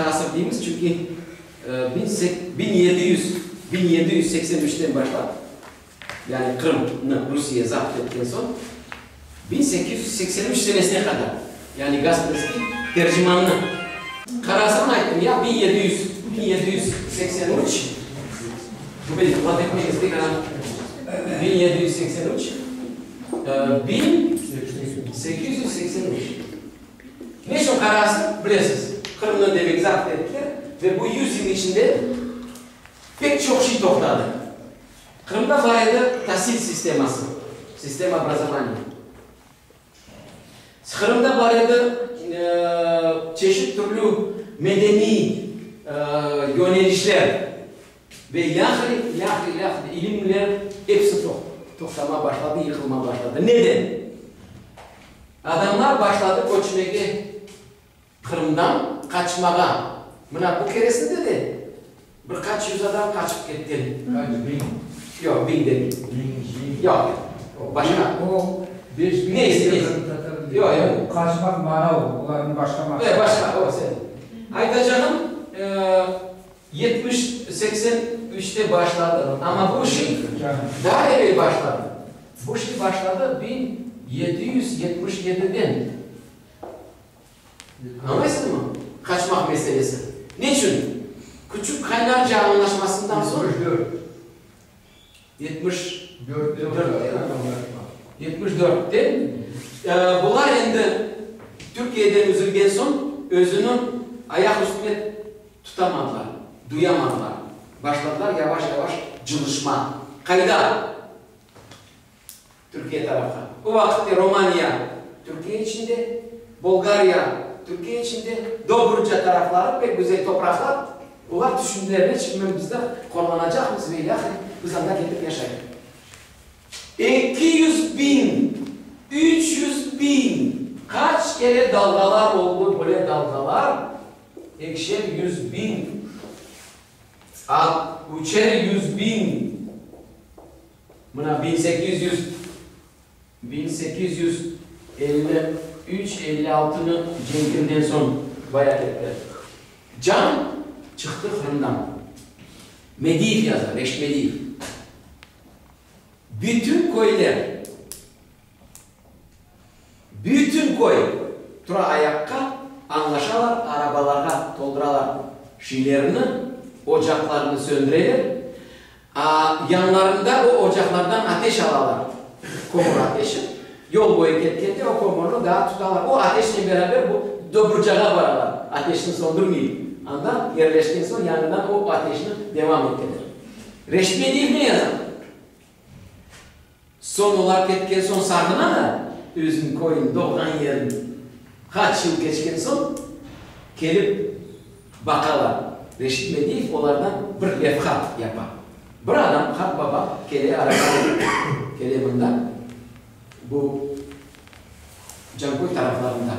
qara asır deymiz? Çünki 1700, 1783-ten başlap, yani Qırımnı Rusiye zapt etken soñ, 1883 senesine qadar, yani Gasprinskiy Tercimannı qara asırnı ayttım ya, 1700, 1783, bu benim, laf etmeñiz pek anam, 1783, 1883. Ne içün qara asır? Bilesiz, Qırımnı demek zapt ettiler ve bu yüz yıl içinde pek çoq şey toqtadı. Qırımda bar edi tasil sisteması, sistema obrazovaniya. Qırımda bar edi çeşit türlü medeniy yönelişler ve ilâhre, ilâhre, ilâhre, ilimler episi toqtama başladı, yıqılma başladı. Neden? Adamlar başladı köçmege, Qırımdan qaçmağa. Mına bu keresinde de bir qaç yüz adam qaçıp ketken. Qaç biñ? Yoq, biñ demeyim. Biñ, Yoq, o başqa. O, 5000 Neyse, neyse. qırımtatar. Yoq, yoq. Qaçmaq mana o, olarnıñ başqa maqsadı. E, başqa, o, sen. Aytacağım, 70, 83-te başladı, amma bu şey daa evel başladı. Bu şey başladı 1777-den. Añlaysıñmı? Qaçmaq meselesi. Neçün? Küçük Kaynarca añlaşmasından soñ. 74. 74-te, 74-te. Bular endi Türkiyeden üzülgen soñ özüni ayaq üstüne tutamadılar, duyamadılar. Başladılar yavaş-yavaş cılışma. Qayda? Türkiye tarafqa. O vaqıtte Romaniya Türkiye içinde, Bolgariya Türkiye içinde, Dobruca tarafları pek güzel topraqlar. Olar tüşündiler, neçün biz de qorlanacaqmız ve ilâhre, biz anda ketip yaşayıq. 200 biñ, 300 biñ, qaç kere dalğalar oldı, böyle dalğalar, ekişer yüz biñ, üçer yüz biñ. Mına 1800, 1853, 56-nı cenkinden soñ baya ketti. Can çıqtı Qırımdan. Mediyev yaza, Reşit Mediyev. Bütün köyler, bütün köy tura ayaqqa, añlaşalar, arabalarğa tolduralar şeylerini, ocaqlarını söndüreler, a yanlarında o ocaqlardan ateş alalar, kömür ateşi. Yol boyu ketkende o kömürni daa tutalar. O ateşnen beraber bu Dobrucağa baralar, ateşni söndürmeyip. Anda yerleşken soñ yañıdan o ateşni devam eteler. Reşit Mediyev ne yaza? Soñ olar ketken soñ sağına da özüniñ köyün, doğğan yerin. Qaç yıl keçken soñ kelip baqalar. Reşit Mediyev olardan bir levha yapa. Bir adam, qart baba kele arabanen, kele mında, bu Canköy taraflarında.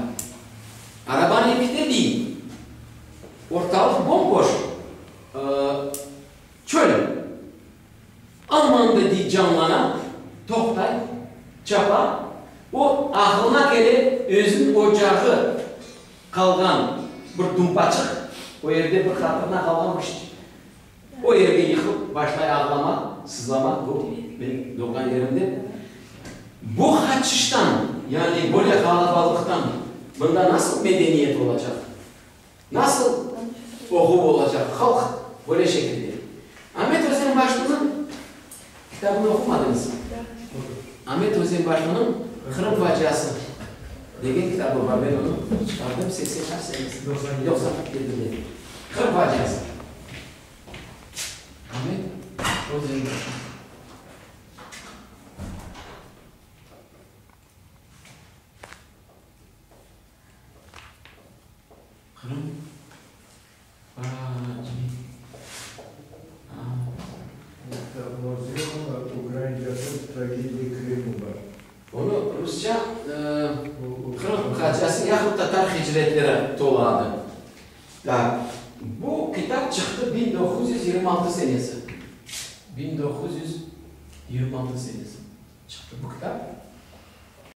Arabanen kite dey, ortalıq bom-boş, çöl. Aman da dey canlana, toqtay, çapa, o aqlına kele özüniñ ocağı qalğan bir dumpaçıq, o yerde bir hatırına qalğan bir şey. O yerge yıqılıp başlay ağlamaq, sızlamaq, bu menim doğğan yerim dep. Bu qaçıştan, yani böyle qalabalıqtan mında nasıl medeniyet olacaq? Nasıl oquv olacaq? Halq böyle şekilde. Amet Özenbaşlınıñ kitabını oqumadıñız? Amet Özenbaşlınıñ Qırım faciası degen kitabı bar. Men onı çıqardım 80 qaç senesi? 97-de. Qırım faciası. Amet Özenbaşlı. Qırım Ukraincası Tragediya Krımu bar. Onı rusça Qırım faciası yahut Tatar hicretleri tolu adı. Tak, bu kitap çıqtı 1926 senesi. 1926 senesi çıqtı bu kitap.